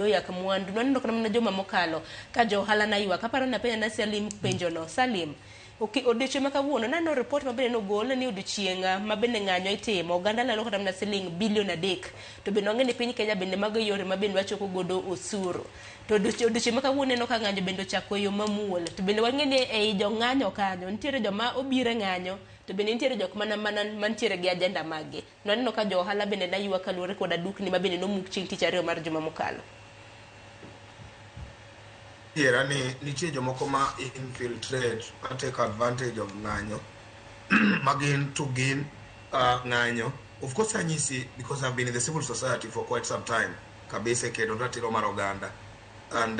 Oyak mwandu. Nwaneno kata mana juma mokalo ka jo ohala ne ywak. Aparo ni apenjo na Salim penjo no. Salim, odiochieng' ma kawuono naneno report ma bende nogol ni odiochieng' ma bende ng'anyo itimo oganda lalo kata mana siling bilion 3. To bende wang'e ni piny Kenya bende mago e yore ma bende wachoko godo osuru. To odiochieng' ma kawuono neno ka ng'anyo bende ochako e yo mamuol. To bende wang'e ni ei jong'anyo kanyo nitiere joma obiro e ng'anyo to bende nitiere jok mana mana mantiere gi agenda mag gi. Nwaneno ka jo ohala bende ne ywak kaluwore koda dukni ma bende nomuk chieng' tich ariyo mar juma mokalo. Adiera ni nitie jomoko ma infiltrate, ma take advantage of ng'anyo ma gin to gin ng'anyo. Of course anyisi because I've been in the civil society for quite some time kabisa e kedo ratiro mar oganda and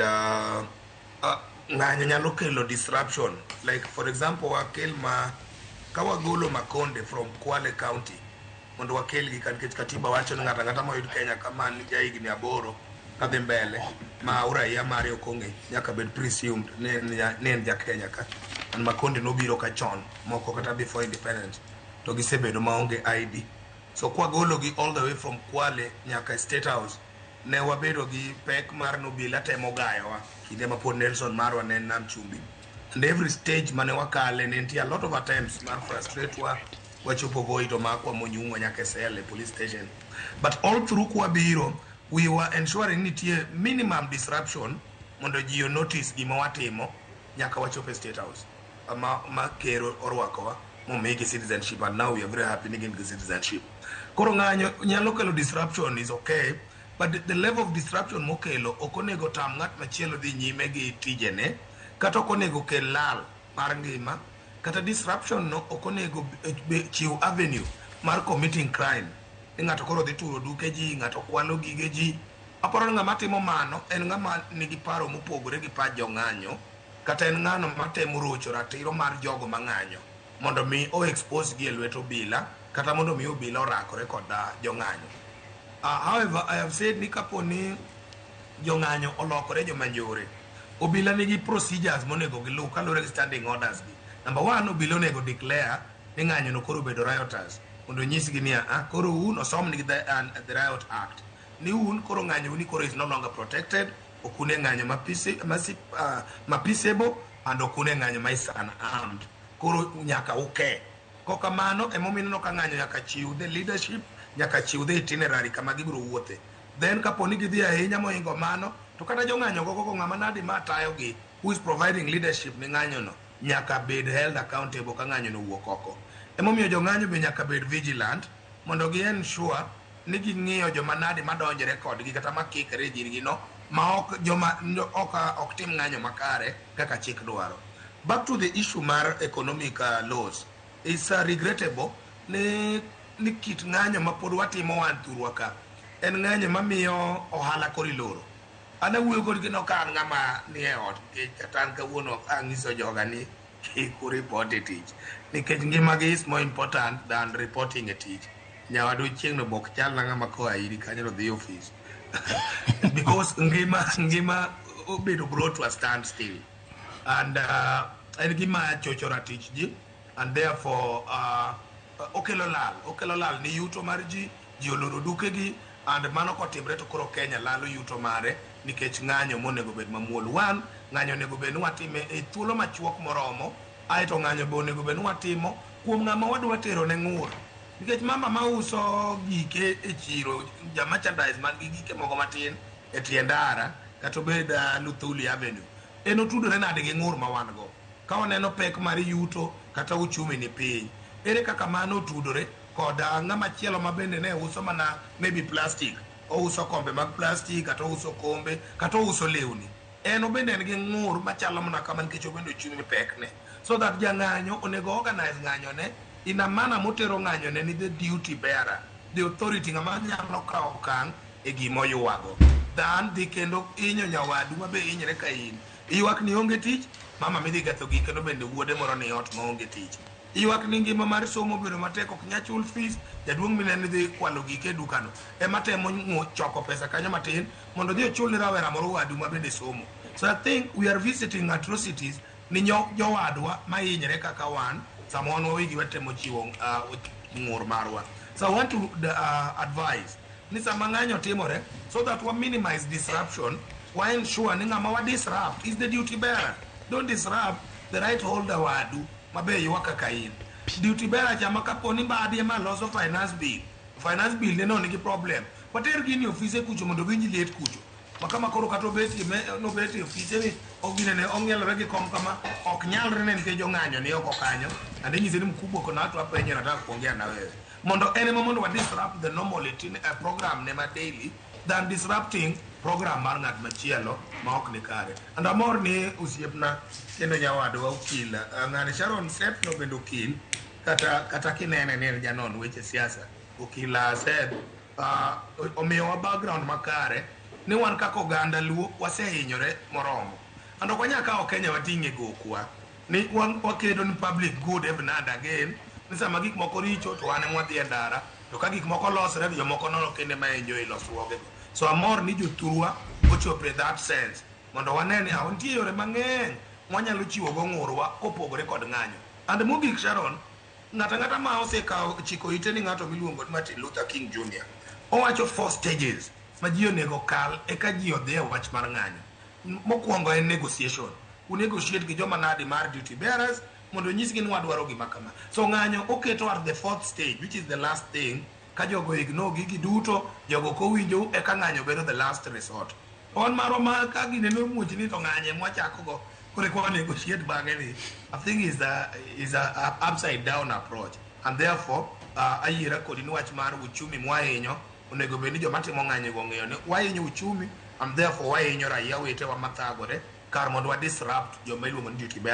ng'anyo nyalo kelo disruption. Like for example, wakel ma ka wagolo Makonde from Kwale County mondo wakelgi ka, nikech katiba wacho ni ng'ato ang'ata moyud Kenya ka man jahigni 8 kadhi mbele ma uraia mare ok ong'e nyaka bed presumed ni en ja Kenya ka. And Makonde nobiro ka chon moko kata before independence to gisebedo maonge ID. So kwagologi all the way from Kwale nyaka State House, ne wabedo gi pek mar nobila temo gayowa kinde ma pod Nelson marwa ne en Nam Chumbi. And every stage mane wakale ne nitie a lot of attempts mar frustrate wa, wachopo Voi to makwa monyung'wa nyaka e cell e police station. But all through kwabiro, we were ensuring nitie minimum disruption mondo ji notice gima watimo nyaka wachopo e State House ma ker orwakowa momigi citizenship, and now we are very happy ni gin gi citizenship. Koro ng'anyo nyalo kelo disruption is okay, but the level of disruption mokelo ok onego tam ng'at machielo dhi nyime gi tijene, kata ok onego kel lal mar ngima, kata disruption no ok onego chiw avenue mar committing crime ni ng'ato koro dhi turo duke ji, ng'ato kwalo gige ji. Aparo ni ng'ama timo mano en ng'ama nigi paro mopogore gi pach jong'anyo, kata en ng'ano matemo rocho ratiro mar jogo mang'anyo mondo mi o expose gi e lwet obila, kata mondo mi obila orakore kod jong'anyo. However, I have said ni kapo ni jong'anyo olokore joma njore, obila nigi procedures monego giluw kaluwore gi standing orders gi. Number one, obila onego declare ni ng'anyo no koro obedo rioters, mondo onyisgi ni koro un osomnigi the Riot Act ni un koro ng'anyo ni koro is no longer protected, ok un e ng'anyo ma peaceable and ok un e ng'anyo ma is unarmed, koro nyaka uke. Kokamano emomiyo ineno ka ng'anyo nyaka chiw the leadership, nyaka chiw the itinerary kama gibiro wuothe. Then kapo ni gidhi ahinya mohingo mano, to kata jong'anyo go go ng'ama nadi ma tayogi, who is providing leadership ni ng'anyo no, nyaka bed held accountable ka ng'anyo no wuok oko. Emomiyo jong'anyo be nyaka bed vigilant mondo gi ensure ni ging'iyo joma nadi madonjre kodgi kata makikre e dirgi no ma ok joma ok tim ng'anyo makare kaka chik dwaro. Back to the issue mar economic laws, it's regrettable ni kit ng'anyo ma pod watimo wan thurwa ka en ng'anyo mamiyo ohala koro iloro. An awuoyo kodgi no ka an ng'ama ni e ot, nikech kata an kawuono ok ang'iso joga ni kik ureport e tich, nikech ngimagi is more important than reporting e tich. Nyawadu chieng' no bok chal na ng'ama koa iri kanyo to dhi ofis because ngima obedo brought to a standstill and en gima chocho ratich ji and therefore okelo lal ni yuto mar ji. Ji oloro dukegi and mano kotimre to koro Kenya lalo yuto mare nikech ng'anyo monego bed mamuol. One, ng'anyo onego bed ni watime e thuolo machuok moromo, aeto ng'anyo be onego bed ni watimo kuom ng'ama wadwa tero ne ng'ur, nikech mama mauso gike e chiro, ja merchandise man gi gike moko matin e tie ndara kata obed Luthuli Avenue, en otudore nade gi ng'ur ma wan go ka waneno pek mar yuto kata uchumi ni piny? Ere kaka mano otudore kod ng'ama chielo ma bende ne uso mana maybe plastic, ouso kombe mag plastic, kata ouso kombe, kata ouso lewni? En obende en gi ng'ur machalo mana kama nikech obende uchumi pekne. So that jang'anyo onego organize ng'anyo ne in a manner motero ng'anyo ne ni the duty bearer, the authority, ng'ama nyalo kawo okang' e gima oywago, than dhi kendo hinyo nyawadu ma be hinyre ka in ywak ni onge tich. Mama midhi ketho gike no bende wuode moro ni ot maonge tich. Ywak ni ngima mar somo obedo matek, ok nyal chul fees. Jaduong' mineno dhi kwalo gike e dukano ema temo choko pesa kanyo matin mondo odhi ochul ne rawera moro wadu ma bende somo. So I think we are visiting atrocities ni jowadwa mahinyre kaka wan sama wan wawegi watemo chiwo ng'ur marwa. So I want to advise Ni sama ng'anyo timore, so that wa minimize disruption, wa ensure ni ng'ama wa disrupt is the duty bearer. Don't disrupt the right holder wadu mabe ywak kaka in. Duty bearer chama kapo ni Mbadi ema loso finance bill. Finance bill ne no nigi problem. Water gini ofise kucho mondo winj liet kucho. Ma kama koro kata obetie nobetie ofise ni oginene ong'ielore gi kom kama ok nyalre ne nikech jong'anyo ni oko kanyo. And inyise ni mkubwa kuna watu hapa nje nataka kuongea na wewe. Mondo en ema mondo wa disrupt the normal program ne ma daily than disrupting program mar ng'at machielo ma ok ni kare. And amor ni osiepna kendo nyawadwa okil ng'ani Sharon Seth no bende okil kata kinene ni en janon weche siasa okil Seth omiyowa background makare ni wan kaka oganda Luo wasehinyore moromo. And ok wanyal kawo Kenya wating' e gokwa ni wan wakedo ni public good every now and again ni sama gik moko richo to wan ema wadhi e ndara to ka gik moko losre to jomoko nono kende ma enjoy losruogego. So amor ni jothurwa ochopo e that sense mondo wane ni ah, nitie yore mang'eny mwanyalo chiwo go ng'urwa kopogore kod ng'anyo. And mogik Sharon, ng'ato ang'ata ma osekawo chiko ite ni ng'ato miluongo ni Martin Luther King Jr. owacho four stages ma ji onego kal eka ji odhi e wach mar ng'anyo. Mokwongo en negotiation. U negotiate gi joma nadi mar duty bearers mondo onyisgi ni wadwaro gima kama. So ng'anyo oketo at the fourth stage which is the last thing ka jogo ignore gigi duto jogo kowinjo eka ng'anyo bedo the last resort. Wan marwa ma ka gine nomuoch ni to ng'anyo ema wachako go koro eka wa negotiate bang'e ni I think is a upside down approach and therefore ayiera kodi ni wach mar uchumi mwahinyo onego bed ni joma timo ng'anyo go ong'eyo ni wahinyo uchumi and therefore wahinyo raia wetewa mathagore kar mondo wa disrupt joma iluongo ni duty bearers.